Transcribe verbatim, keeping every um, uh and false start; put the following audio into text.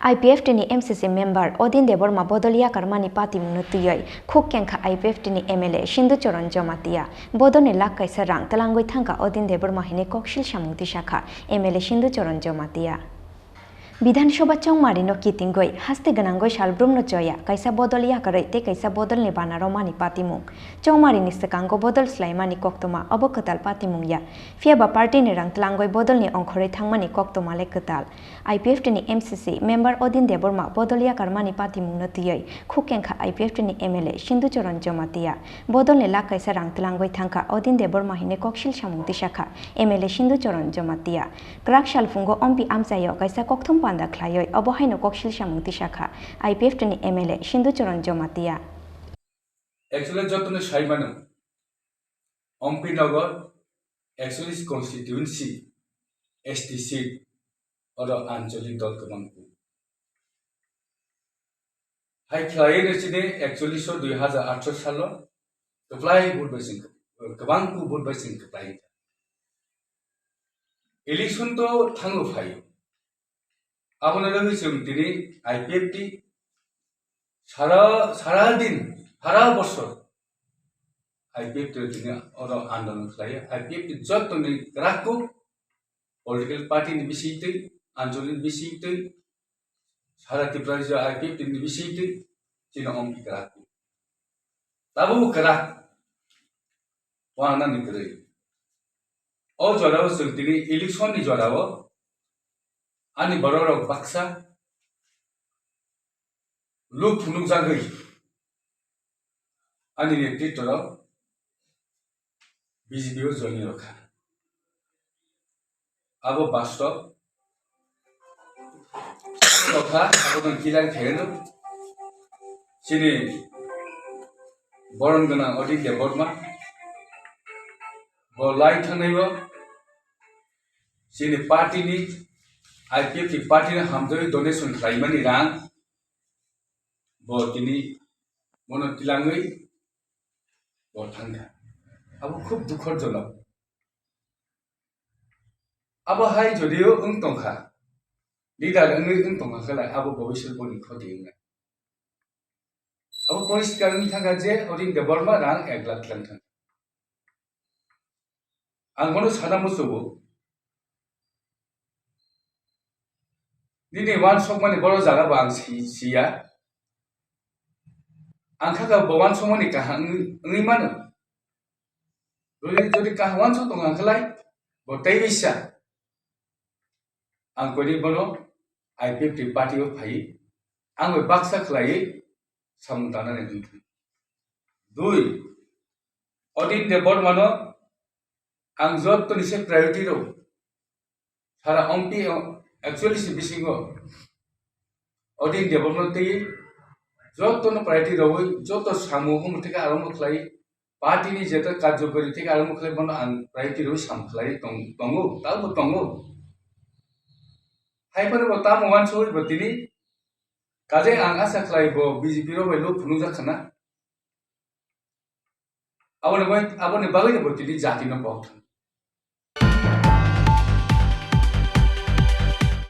I P F T ni M C C member Odin Debbarma bodol yakarmani patimungno twiwi khuk kengkha I P F T ni M L A Sindhu Charan Jamatia. Bodolni lakh kaisa rang twlangwi thangkha Odin Debbarma hinwi koksil samung tisakha M L A Sindhu Charan Jamatia. Bidhan Sabha chongmarino kitingwi haste gwnangwi salbrumno choya kaisa bodol yakarwi tei kaisa bodolni bana romani patimung. Chongmarini swkango bodol swlaimani koktwma obo kwtal patimung ya. Phiyaba partyni rang twlangwi bodolni ongkhorwi thangmani koktwma le kwtal. I P F T ni M C C member Odin Debbarma bodol yakarmani patimungno twiwi khuk kengkha I P F T ni M L A Sindhu Charan Jamatia. Bodolni lakh kaisa rang twlangwi thangkha Odin Debbarma hinwi koksil samung tisakha M L A Sindhu Charan Jamatia. Kwrak salphungo Ompi amchaio kaisa kokthum panda khlaiwi obo haino koksil samung tisakha I P F T ni M L A Sindhu Charan Jamatia. Actually, jotoni saimano, Ompi Nagar, actually constituency, S T seat, oro ancholik dol kwbang ku. Hai khlaiwi no chini actually so dui hazar atharoh salo kwplai vote bai chwng, kwbang ku vote bai chwng kwplai. Election to thango phaio. Abono rwgwi chwng tini I P F T sara, sara din, sara bosor I P F T tini oro andolon khlaio. I P F T jotoni kwrak kuk political party ni bisingtwi, ancholik ni bisingtwi, sara Tripura rajyo I P F T ni bisingtwi chini ompi kwrak kuk. Tabuk kwrak. Wangnani kwrwi. O jorao chwng tini election ni jorao ani bororok baksa luk phunukjagwi ani netritwrok B J P o join rwkha. Abo bastob tokha, abo tong kilang khaino. Chini borom gwnang Odin Debbarma. Bo lai thangnaibo chini party ni, I P F T party ni hamjagwi donation khlaimani rang bo tini bono tilangwi bo thangkha. Abo khub dukhorjonok. Abo hai jodio wng tongkha, leader wngwi wng tongkha khe lai abo bobiswt boni khoti wngnai. Abo poriskar wngwi thangkha je Odin Debbarma rang ek lakh tlang thangkha. Ang bono sana muchugo. Nini uansukmani boro jaga bo ang si-, siya. Ang kha kha bo uansukmani kaham wngwi, wngwi mano. Jodi, jodi kaham uansuk tongkha khlai, bo teiwi sa. Ang kori bono I P F T party o phai, ang bai baksa khlai samung tanani wngkha. Dui, Odin Debbarmano ang jottoni se priority rw, sara ompi o, actually se bisingo Odin Debbarmano tei jottono priority rwi, jotto samung omo theke arombo khlai, party ni jeta karjokari theke arombo khlai bono ang priority rwi samung khlai tong-, tongo, tabo tongo. Hai phano bo tamo uansugwi bo tini, kaje ang asa khlai bo B J P rok bai luk phunukjak khna. Aboni bai, aboni bagwi no bo tini jati no kok thang.